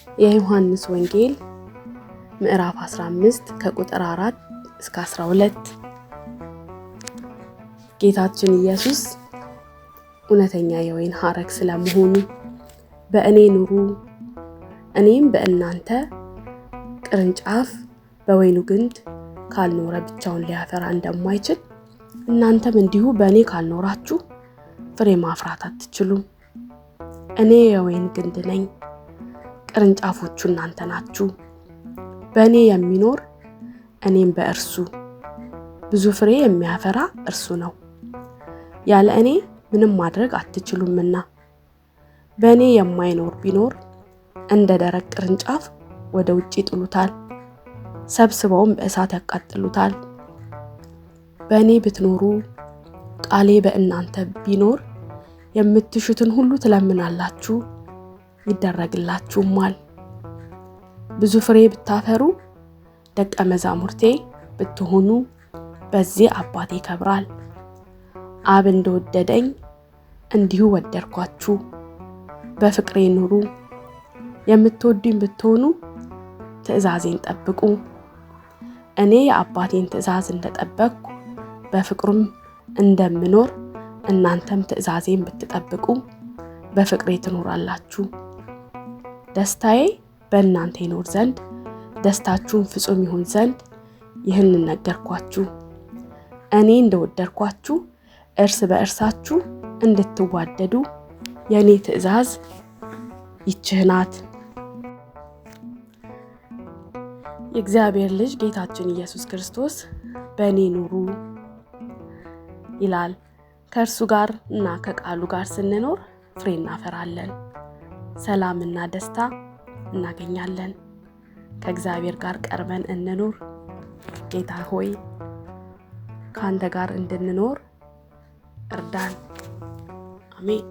የዮሐንስ ወንጌል ምዕራፍ 15 ከቁጥር 4 እስከ 12። ጌታችን ኢየሱስ እውነተኛ የወይን ሐረግ ስለመሆኑ፣ በእኔ ኑሩ እኔም በእናንተ፣ ቅርንጫፍ በወይኑ ግንድ ካልኖረ ብቻውን ሊያፈራ እንደማይችል እናንተም እንዲሁ በእኔ ካልኖራችሁ ፍሬ ማፍራት አትችሉም። እኔ የወይን ግንድ ነኝ፣ ቅርንጫፎቹ እናንተ ናችሁ። በእኔ የሚኖር እኔም በእርሱ ብዙ ፍሬ የሚያፈራ እርሱ ነው። ያለ እኔ ምንም ማድረግ አትችሉምና። በእኔ የማይኖር ቢኖር እንደ ደረቅ ቅርንጫፍ ወደ ውጭ ይጥሉታል፣ ሰብስበውም በእሳት ያቃጥሉታል። በእኔ ብትኖሩ ቃሌ በእናንተ ቢኖር የምትሹትን ሁሉ ትለምናላችሁ፣ ይደረግላችሁማል። ብዙ ፍሬ ብታፈሩ ደቀ መዛሙርቴ ብትሆኑ በዚህ አባቴ ይከብራል። አብ እንደወደደኝ እንዲሁ ወደድኳችሁ፣ በፍቅሬ ኑሩ። የምትወዱኝ ብትሆኑ ትእዛዜን ጠብቁ። እኔ የአባቴን ትእዛዝ እንደጠበቅኩ በፍቅሩም እንደምኖር እናንተም ትእዛዜን ብትጠብቁ በፍቅሬ ትኖራላችሁ። ደስታዬ በእናንተ ይኖር ዘንድ ደስታችሁም ፍጹም ይሁን ዘንድ ይህንን ነገርኳችሁ። እኔ እንደወደድኳችሁ እርስ በእርሳችሁ እንድትዋደዱ የእኔ ትእዛዝ ይችህ ናት። የእግዚአብሔር ልጅ ጌታችን ኢየሱስ ክርስቶስ በእኔ ኑሩ ይላል። ከእርሱ ጋር እና ከቃሉ ጋር ስንኖር ፍሬ እናፈራለን፣ ሰላምና ደስታ እናገኛለን። ከእግዚአብሔር ጋር ቀርበን እንኑር። ጌታ ሆይ ከአንተ ጋር እንድንኖር እርዳን። አሜን።